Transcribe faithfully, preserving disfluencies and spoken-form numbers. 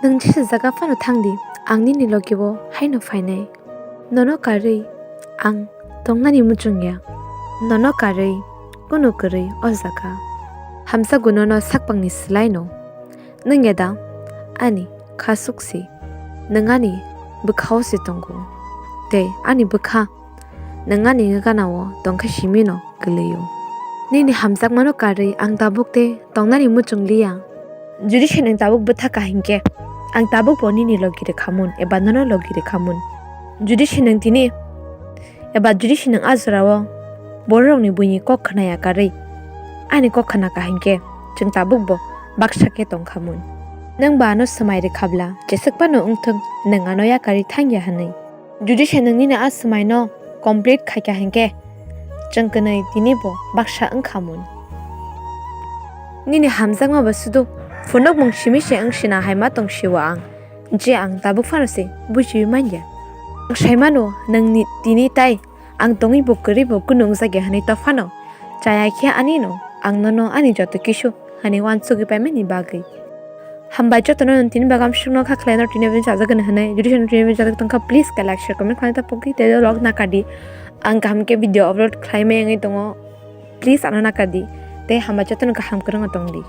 Nwng jesa jaga phano thang di, ang nini logi bo haino phainai. Nono karwi ang tongnani muchung ya. Nono karwi kunu kwrwi o jaga. Hamjakgo nono sakbangni swlaino. Nwng ya da ani khasuk si. Nwng ani bwkha-o se tongo. Tei ani bwkha nwng ani gana-o tongkha simi no kwlwi-o. Nini hamjakmano karwi ang tabuk tei tongnani muchung liya. Jodi se nwng tabuk bwtha kha hinkhe, ang tabuk bo nini logi rwkhamun eba nono logi rwkhamun. Jodi se nwng tini eba jodi se nwng a jora-o bororokni buini kok khna ya karwi ani kok khna kha hinkhe, chwng tabuk bo baksa khe tongkhamun. Nwng ba ano swmai rwkhabla jeswk phano wngthwng, nwng ano yakarwi thang ya hwnwi. Jodi se nwng nini a swmaino complete khaikha hinkhe, chwng kwnwi tini bo baksa wngkhamun. Nini hamjakma bo sudu phunukmung simi se wngsina hai ma tong sio ang, je ang tabuk phano se bujiwi manya. Ang sai mano nwng ni tini tai ang tongwi bo kwrwi bo kunu wngjak ya hwnwi, to phano chaya khe ani no ang nono ani joto kisu hani uansugwi paimani bagwi. Hambai jotono nwng tini bagam sukno kha khlaino tini video chajak gana hwnwi. Jodi chwng tini video chajak tongkha, please khe like, share, comment khlaina ta pogwi tei log nakadi. Ang kaham khe video upload khlaimai wngwi tongo. Please ano nakadi. Tei hambai jotono kaham kwrwngno tongdi.